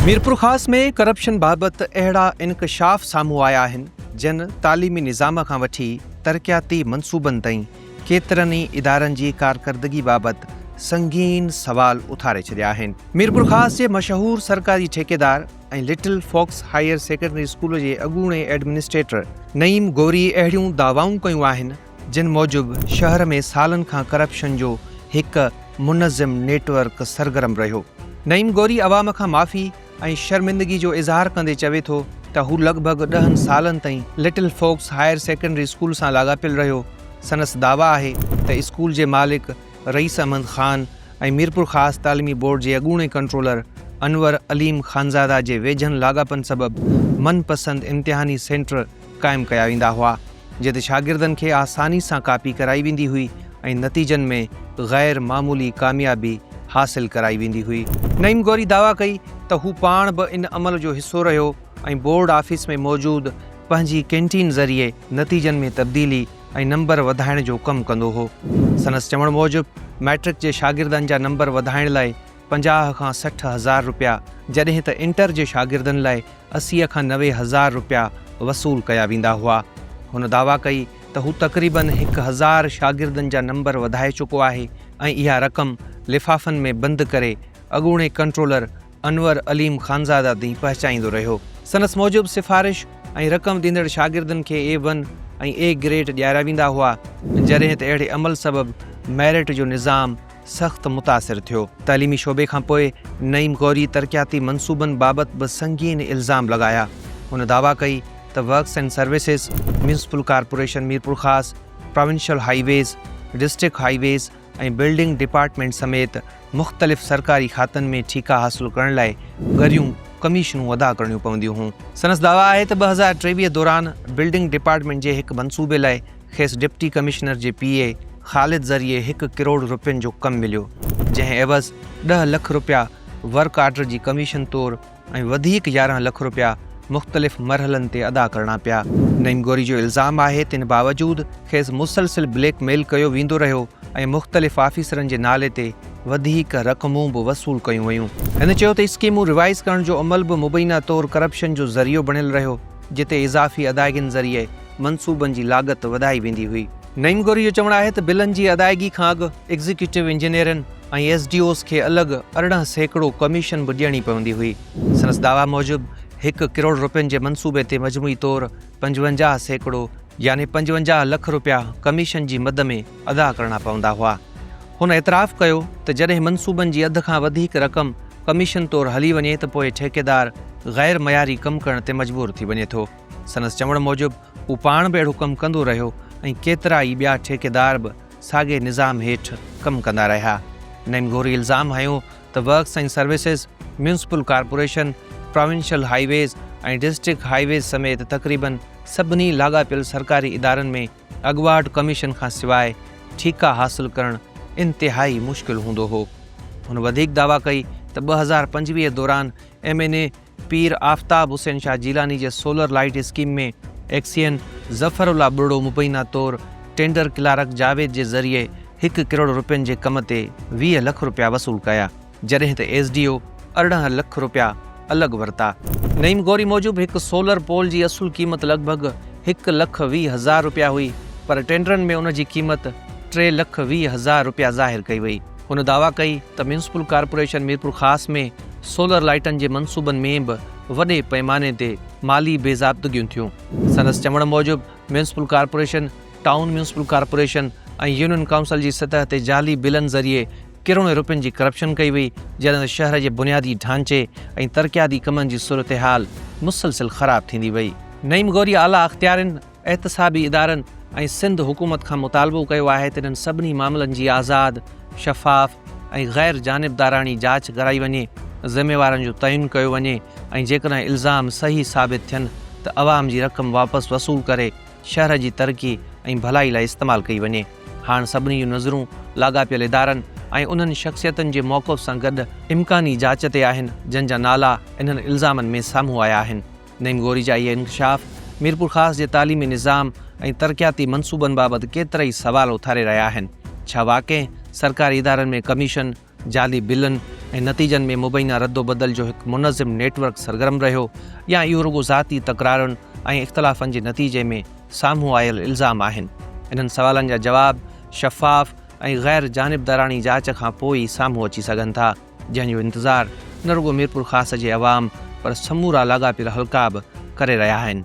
Mirpurkhas ۾ corruption بابت اهڙا انڪشاف سامهون آيا آهن، جن تعليمي نظام کان وٺي ترقياتي منصوبن تائين ڪيترن ئي ادارن جي ڪارڪردگي بابت سنگين سوال اٿاري ڇڏيا آهن. ميرپورخاص جي مشهور سرڪاري ٺيڪيدار ۽ little fox higher secondary school جي اڳوڻي ايڊمنسٽريٽر نعيم غوري اهڙيون دعوائون ڪيون آهن، جن موجب شهر ۾ سالن کان ڪرپشن جو هڪ منظم نيٽ ورڪ سرگرم رهيو. نعيم غوري عوام کان معافي ۽ شرمندگي جو اظهار ڪندي چوي ٿو ته هو لڳ ڀڳ ڏهن سالن تائين little fox higher secondary school سان لاڳاپيل رهيو. سندس دعويٰ آهي ته اسڪول جي مالڪ رئيس احمد خان ۽ ميرپورخاص تعليمي بورڊ جي اڳوڻي ڪنٽرولر انور عليم خانزاده جي ويجهن لاڳاپن سبب من پسند امتحاني سينٽر قائم ڪيا ويندا هئا، جتي شاگردن کي آساني سان ڪاپي ڪرائي ويندي هئي ۽ نتيجن ۾ غير معمولي ڪاميابي حاصل ڪرائي ويندي هئي. نعيم غوري دعويٰ ڪئي ته هو پاڻ به ان عمل جو حصو رهيو ۽ بورڊ آفيس ۾ موجود پنهنجي ڪينٽين ذريعي نتيجن ۾ تبديلي ۽ نمبر وڌائڻ جو ڪم ڪندو هو. سندس چوڻ موجب مئٽرڪ جي شاگردن جا نمبر وڌائڻ لاء 50 کان 60 هزار رپيا جڏهن ته انٽر جي شاگردن لاء 80 کان 90 هزار رپيا وصول ڪيا ويندا هئا. هن دعويٰ ڪئي ته هو تقريبن هڪ هزار شاگردن جا نمبر وڌائي چڪو آهي ۽ اها رقم لفافن ۾ بند ڪري اڳوڻي ڪنٽرولر انور عليم خانزاده تائين پهچائيندو رهيو. سندس موجب سفارش ۽ رقم ڏيندڙ شاگردن کي اي ون ۽ اي گريڊ ڏياريا ويندا هئا، جڏهن ته اهڙي عمل سبب ميرٽ جو نظام سخت متاثر ٿيو. تعليمي شعبي کان پوء نعيم غوري ترقياتي منصوبن بابت به سنگين الزام لڳايا. هن دعويٰ ڪئي ته works and services, municipal corporation Mirpurkhas, provincial highways, district highways ۽ building department سميت مختلف سرڪاري کاتن ۾ ٺيڪا حاصل ڪرڻ لاء ڳريون ڪميشنون ادا ڪرڻيون پونديون هيون. سندس دعويٰ آهي ته 2023 دوران بلڊنگ ڊپارٽمينٽ جي هڪ منصوبي لاء کيس ڊپٽي ڪمشنر جي پي اي خالد ذريعي هڪ ڪروڙ رپين جو ڪم مليو، جنهن عيوض ڏهه لک رپيا ورڪ آرڊر جي ڪميشن طور ۽ وڌيڪ 11 لک رپيا مختلف مرحلن تي ادا ڪرڻا پيا. نعيم غوري جو الزام آهي ته ان باوجود کيس مسلسل بليڪ ميل ڪيو ويندو رهيو ۽ مختلف آفيسرن جي نالي تي وڌيڪ رقمون به وصول ڪيون ويون. هن چيو ته اسڪيمون ريوائز ڪرڻ جو عمل به مبينا طور ڪرپشن جو ذريعو بڻيل رهيو، جتي اضافي ادائگين ذريعي منصوبن جي لاڳت وڌائي ويندي هئي. نعيم غوري جو چوڻ آهي ته بلن جي ادائگي کان اڳ ايگزيڪيوٽو انجنيئرن ۽ ايس ڊي اوز کي الڳ 18% ڪميشن به ڏيڻي پوندي هئي. سندس دعويٰ موجب هڪ ڪروڙ رپين جي منصوبي تي مجموعي طور 55% يعني 55 لک رپيا ڪميشن جي مد ۾ ادا ڪرڻا پوندا هئا. هن اعتراف ڪيو ته جڏهن منصوبن جي اڌ کان وڌيڪ رقم ڪميشن طور هلي وڃي ته پوء ٺيڪيدار غير معياري ڪم ڪرڻ تي مجبور ٿي وڃي ٿو. سندس چوڻ موجب هو پاڻ به اهڙو ڪم ڪندو رهيو ۽ ڪيترا ئي ٻيا ٺيڪيدار به ساڳئي نظام هيٺ ڪم ڪندا رهيا. نعيم غوري الزام هنيو ته works ۽ services, municipal corporation, provincial highways ۽ district highways سميت تقريبن سڀني لاڳاپيل سرڪاري ادارن ۾ اڳواٽ ڪميشن کان سواء ٺيڪا حاصل ڪرڻ انتهائي مشڪل هوندو هو. هن وڌيڪ دعويٰ ڪئي ته 2025 دوران M N A Pir Aftab Hussain Shah Jilani جي solar light scheme ۾ XEN Zafar Ullah Buriro مبينا طور ٽينڊر ڪلارڪ جاويد جي ذريعي هڪ ڪروڙ رپين جي ڪم تي 20 لک رپيا وصول ڪيا جڏهن ته ايس ڊي او 18 لک رپيا الڳ ورتا. نعيم غوري موجب هڪ سولر پول جي اصل قيمت لڳ ڀڳ هڪ لک 20 هزار رپيا هئي پر ٽينڊرن ۾ ان جي قيمت ٽي لک 20 هزار رپيا ظاهر ڪئي وئي. هن دعويٰ ڪئي ته ميونسپل ڪارپوريشن ميرپورخاص ۾ سولر لائيٽن جي منصوبن ۾ به وڏي پئماني تي مالي بي ضابطگيون ٿيون. سندس چوڻ موجب municipal corporation, town municipal corporation ۽ union council جي سطح تي جعلي بلن ذريعي ڪروڙين رپين جي ڪرپشن ڪئي وئي، جڏهن ته شهر جي بنيادي ڍانچي ۽ ترقياتي ڪمن جي صورتحال مسلسل خراب ٿيندي وئي. نعيم غوري اعليٰ اختيارين احتسابي ادارن ۽ سنڌ حڪومت کان مطالبو ڪيو آهي ته انهن سڀني معاملن جي آزاد، شفاف ۽ غير جانبداراڻي جاچ ڪرائي وڃي، ذميوارن جو تعين ڪيو وڃي ۽ جيڪڏهن الزام صحيح ثابت ٿين ته عوام جي رقم واپس وصول ڪري شهر جي ترقي ۽ ڀلائي لاء استعمال ڪئي وڃي. هاڻ سڀني جون نظرون لاڳاپيل ادارن ۽ انهن شخصيتن جي موقف سان گڏ امڪاني جاچ تي آهن جن جا نالا انهن الزامن ۾ سامهون آيا آهن. نعيم غوري جا اهي انڪشاف ميرپورخاص جي تعليمي نظام ۽ ترقياتي منصوبن بابت ڪيترائي سوال اٿاري رهيا آهن. ڇا واقعي سرڪاري ادارن ۾ ڪميشن، جعلي بلن ۽ نتيجن ۾ مبينا ردوبدل جو هڪ منظم نيٽ ورڪ سرگرم رهيو يا اهو رڳو ذاتي تڪرارن ۽ اختلافن جي نتيجي ۾ سامهون آيل الزام آهن؟ انهن سوالن جا جواب شفاف ۽ غير جانبداراڻي جاچ کان پوء ئي سامهون اچي سگهن ٿا، جنهن جو انتظار نه رڳو ميرپورخاص جي عوام پر سمورا لاڳاپيل حلقا به ڪري رهيا آهن.